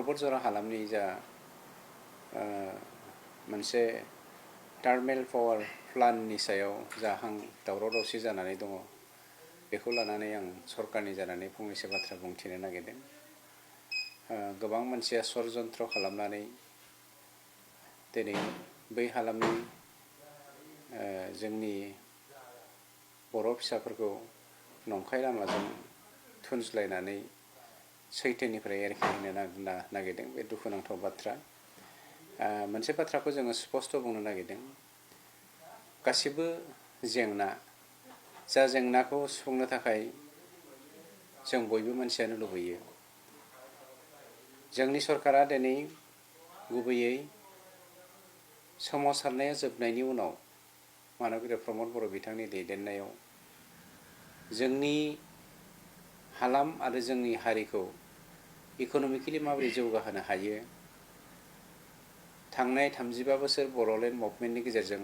बतझ'र हालामनि जा मोनसे टार्मेल पावार प्लान्टनि सायाव जा दावराव दावसि जानानै दङ बेखौ लानानै आं सरकारनि जानानै फंनैसो बाथ्रा बुंथिनो नागिरदों। गोबां मानसिया षड़यन्त्र खालामनानै दिनै बै हालामनि जोंनि बर' फिसाफोरखौ नंखाय लामाजों थुनज्लायनानै सैथोनिफ्राय एरखेनो नागिरदों। बे दुखुनांथाव बाथ्रा। मोनसे बाथ्राखौ जोङो स्पष्ट बुंनो नागिरदों। गासिबो जेंना जा जेंनाखौ सुफुंनो थाखाय जों बयबो मानसियानो लुबैयो। जोंनि सरकारा दिनै गुबैयै सोमावसारनाया जोबनायनि उनाव मानगीर प्रमद बर' बिथांनि दैदेननायाव जोंनि हालाम आरो जोंनि हारिखौ इक'नमिकेलि माबोरै जौगाहोनो हायो, थांनाय 35 बोसोर बर'लेण्ड मुभमेन्टनि गेजेरजों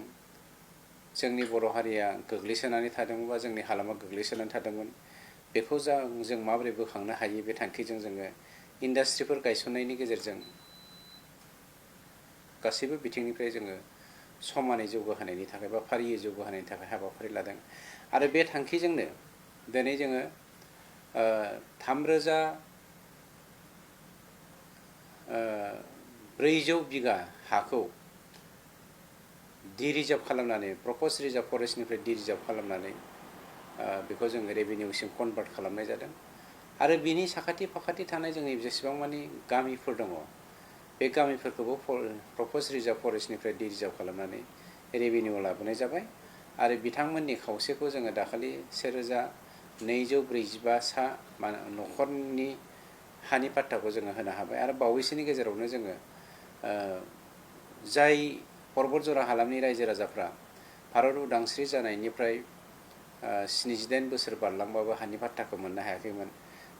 जोंनि बर' हारिया गोग्लैसोनानै थादोंमोन बा जोंनि हालामा गोग्लैसोनानै थादोंमोन, बेखौ जों माबोरै बोखांनो हायो बे थांखिजों जोङो इन्डास्ट्रिफोर गायसननायनि गेजेरजों गासैबो बिथिंनिफ्राय जोङो समानै जौगाहोनायनि थाखाय बा फारियै जौगाहोनायनि थाखाय हाबाफारि लादों। आरो बे थांखिजोंनो दिनै जोङो 3,400 बिगा हाखौ डि-रिजार्भ खालामनानै प्रप'ज रिजार्भ फरेस्टनिफ्राय डि-रिजार्भ खालामनानै बेखौ जोङो रेभिनिउसिम कनभार्ट खालामनाय जादों। आरो बिनि साखाथि फाखाथि थानाय जोंनि जेसेबां मानि गामिफोर दङ बे गामिफोरखौबो प्रप'ज रिजार्भ फरेस्टनिफ्राय डि-रिजार्भ खालामनानै रेभिनिउ लाबोनाय जाबाय। आरो बिथांमोननि खावसेखौ जोङो दाखालि 1,245 न'खरनि हानि पाट्टाखौ जोङो होनो हाबाय। आरो बावैसोनि गेजेरावनो जोङो जाय बतझ'र हालामनि रायजो राजाफ्रा भारत उदांस्रि जानायनिफ्राय 79 बोसोर बारलांबाबो हानि पाट्टाखौ मोननो हायाखैमोन,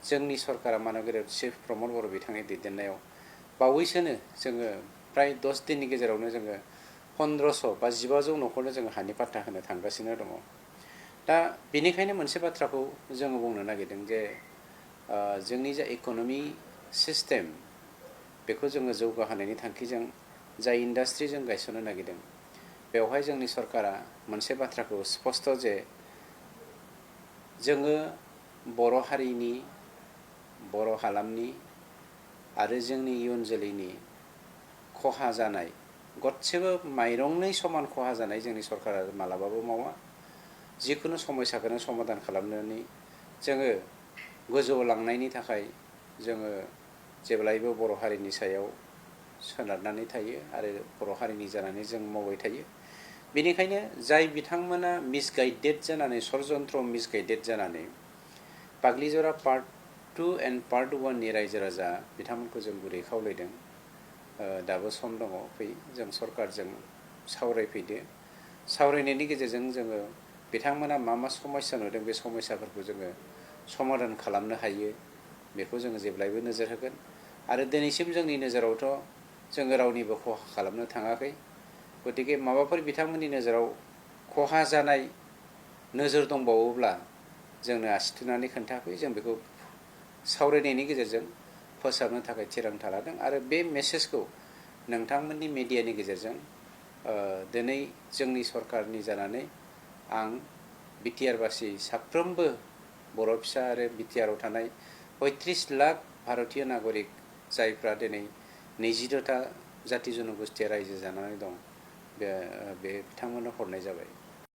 जोंनि सरकारा मानगीर चिफ प्रमद बर' बिथांनि दैदेननायाव बावैसोनो जोङो प्राय 10 दिननि गेजेरावनो जोङो 1500 बा 1500 न'खरनो जोङो हानि पाट्टा होनो थांगासिनो दङ। दा बेनिखायनो मोनसे बाथ्राखौ जोङो बुंनो नागिरदों जे जोंनि जा इक'नमि सिस्टेम बेखौ जोङो जौगाहोनायनि थांखिजों जाय इन्डास्ट्रि जों गायसननो नागिरदों बेवहाय जोंनि सरकारा मोनसे बाथ्राखौ स्पष्ट जे जोङो बर' हारिनि, बर' हालामनि आरो जोंनि इयुन जोलैनि खहा जानाय गदसेबो माइरंनि समान खहा जानाय जोंनि सरकारा मालाबाबो मावा। जिखुनु समस्याखौनो समाधान खालामनानै जोङो गोजौआव लांनायनि थाखाय जोङो जेब्लायबो बर' हारिनि सायाव सोनारनानै थायो आरो बर' हारिनि जानानै जों मावबाय थायो। बेनिखायनो जाय बिथांमोना मिसगाइडेड जानानै षड़यन्त्र मिसगाइडेड जानानै बाग्लिजरा पार्ट 2 एन्ड पार्ट 1 नि रायजो राजा बिथांमोनखौ जों गुरै खावलायदों। दाबो सम दङ, फै जों सरकारजों सावरायफैदो। सावरायनायनि गेजेरजों जोङो बिथांमोना मा मा समस्या नुदों बे समस्याफोरखौ जोङो समाधान खालामनो हायो बेखौ जोङो जेब्लायबो नोजोर होगोन। आरो दिनैसिम जोंनि नोजोरावथ' जोङो रावनिबो खहा खालामनो थाङाखै। गतिके माबाफोर बिथांमोननि नोजोराव खहा जानाय नोजोर दंबावोब्ला जोंनो आसि थुनानै खोन्थाफै, जों बेखौ सावरायनायनि गेजेरजों फोसाबनो थाखाय थिरांथा लादों। आरो बे मेसेजखौ नोंथांमोननि मिडियानि गेजेरजों दिनै जोंनि सरकारनि जानानै आं बिटिआर बासि साफ्रोमबो बर' फिसा आरो बिटिआरआव थानाय 35 लाख भारतीय नागरिक जायफ्रा दिनै 22टा जाति जनगोष्ठीया रायजो जानानै दं बे बिथांमोननो हरनाय जाबाय।